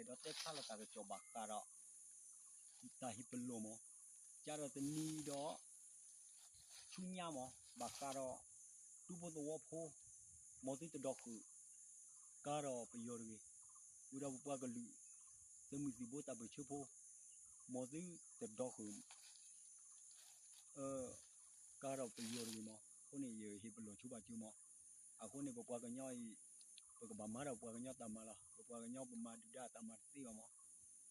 ဒီးတဲဖျါလီၤတၢ်ကစီၣ်ဘၣ်ဃးဒီး တၢ်ဟ့ၣ်ပလီၢ်မး, ကဒီးတနံၤဒီး ဆူညါမး ဘၣ်ဃးဒီး ဒူဖိသဝီဖိ မ်သုတဒီဃုာ် ကါဒီးပယီၤတဂ့ၤ, ဝံၤဒီးပပှၤကလုာ် သုးမုၢ်သံၣ်ဘိတၢ်ပၢၢ်ဆၢဖိ မ်သုတဒီဃုာ် ကါဒီးပယီၤတဂ့ၤမး. အဃိန့ၣ် ယဟ့ၣ်ပလီၢ်ဆိဘၣ်ကၠိမး. အဃိန့ၣ် ပပှၤကညီအံၤ ပကဘၣ်မၤဒီးပှၤကညီတၢ်မၤလီၤ. ပပှၤကညီပမၤဒုၣ်ဒါတၢ်မၤတသ့ဘၣ်မး.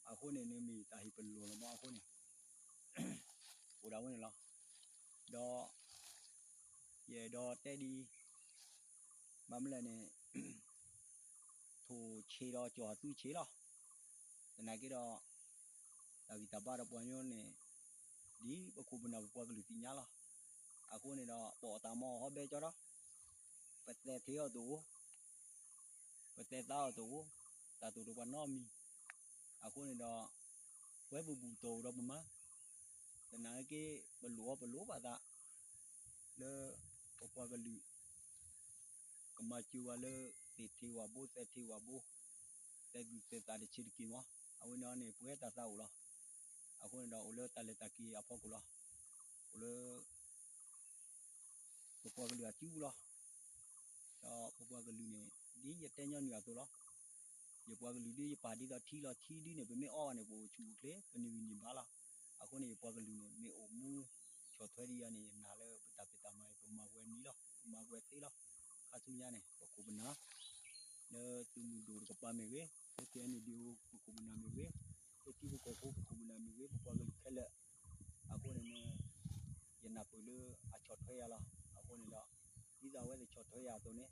အဃိန့ၣ် နမ့ၢ်တၢ်ဟ့ၣ်ပလီၢ်လီၤမး. အဃိန့ၣ် အိၣ်ဒၣ်ဝဲန့ၣ်လီၤ. ဒီး ယအဲၣ်ဒိးတဲဒ်အံၤ, ဘၣ်မနုၤလဲၣ်န့ၣ် ထိၣ်ဆံးဒီးကၠီၣ်သုဆံးလီၤ. သနာ်က့ဒီး တၢ်ဂံၢ်တၢ်ဘါဒီးပှၤကညီန့ၣ် ဒ်ပခိၣ်ပနၢ်ပပှၤကလုာ်သ့ၣ်ညါလီၤ. အဃိန့ၣ်ဒီး ပအီၣ်တၢ်မၤအီၣ်ဟီဘဲကၠီဒီး ပသဲထံအီၤတအိၣ်, ပသဲသးအီၤတအိၣ်, တၢ်တိၢ်ဒီးပှၤနီတမံၤ. အဃိန့ၣ်ဒီး ပဝဲပဘူၣ်တီၢ်အိၣ်ဒီးပမၤ, သနာ်က့ ပလိၣ်အီၤပလိၣ်ဘၣ်သး လၢပပှၤကလုာ် ကမၤစၢၤဝဲလၢ သ့ၣ်ထံဝၣ်ဘိ သဲထံဝၣ်ဘိ သဲသူၣ်သဲသးတဆံးတက့ၢ်မး. အဝဲန့ၣ်န့ၣ် ပဝဲတၢ်သးအိၣ်လီၤ. အဃိန့ၣ်ဒီး အိၣ်လၢတၢ်လဲၤတၢ်က့ၤအဖီခိၣ်လီၤ. အိၣ်လၢ ပပှၤကလုာ်အစုပူၤလီၤ. ဒီးပပှၤကလုာ်န့ၣ် ဒ်ယတဲညီနုၢ်အသိးလီၤ. ယပှၤကလုာ်ဒ်ယပာ်ဒ်သိးထံလီၤ. ထံဒ်န့ၣ် ပမ့ၢ်အီဘၣ်န့ၣ် ပအိၣ်ဆူၣ်အိၣ်ချ့ ပနုာ်ဂံၢ်နုာ်ဘါလီၤ. အဃိန့ၣ် ယပှၤကလုာ်န့ၣ် မ့ၢ်အိၣ်မူဆီၣ်ထွဲဒ်ယၤန့ၣ် ယနာ်လၢပတၢ်ဖံးတၢ်မၤအံၤ ပမၤဝဲနံၤလီၤ. ပမၤဝဲသ့လီၤ. ခါဆူညါန့ၣ် ပခိၣ်ပနၢ် လၢသုးမုၢ်ဒိၣ်တကပၤမ့ၢ်ဂ့ၤ, လၢ ကဲန့ၣ်ဒံး ပခိၣ်ပနၢ်မ့ၢ်ဂ့ၤ, လၢထံဖိကီၢ်ဖိပခိၣ်ပနၢ်မ့ၢ်ဂ့ၤ, ပပှၤကလုာ်ခဲလၢာ် အဃိန့ၣ် ယနၢ်ပၢၢ်လၢအဆီၣ်ထွဲယၤလီၤ. အဃိန့ၣ်ဒီး ဒ်သိးအဝဲသ့ၣ်ဆီၣ်ထွဲယၤအသိးန့ၣ်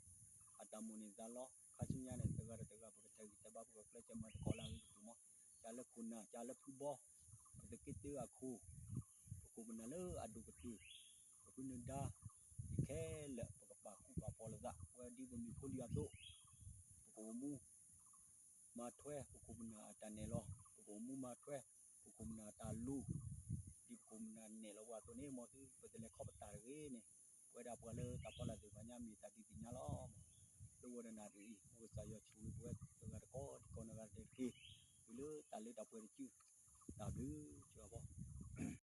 အတၢ်မိၣ်န့ၢ်သးလီ. ခါဆူညါန့ၣ် တဂၤဒီးတဂၤ ပကတဲဂံၢ်တဲဘါ ပကကျဲးစၢးမၤသကိးလၢအဂ့ၤကတၢၢ်မး. ကၢ်လၢခိၣ်နၢ် ကၢ်လၢဖုဘီ ပသုးက့တၢအခိၣ် ပခိၣ်ပနၢ်လၢအဒိၣ်ကတၢၢ် ပဖုနဒါ ယခဲလၢာ် ပကပာ်ဃူပာ်ဖိးလိာ်သး ပဝဲဒ်ပမ့ၢ်ဖိလံၤအသိး ပကအိၣ်မူ မၤထွဲပခိၣ်ပနၢ်အတၢ်နဲၣ်လီၤ. ပကအိၣ်မူမၤထွဲ ပခိၣ်ပနၢ်အတၢ်လိၤ ဒ်ပခိၣ်ပနၢ်နဲၣ်လီၤပှၤအသိးန့ၣ် မ်သုပတလဲၤခီပတာ်တဂ့ၤန့ၣ် ပဝဲဒၣ်ပှၤလၢတၢ်ဖီလာ်သ့ၣ်တဖၣ်ညါ မ့ၢ်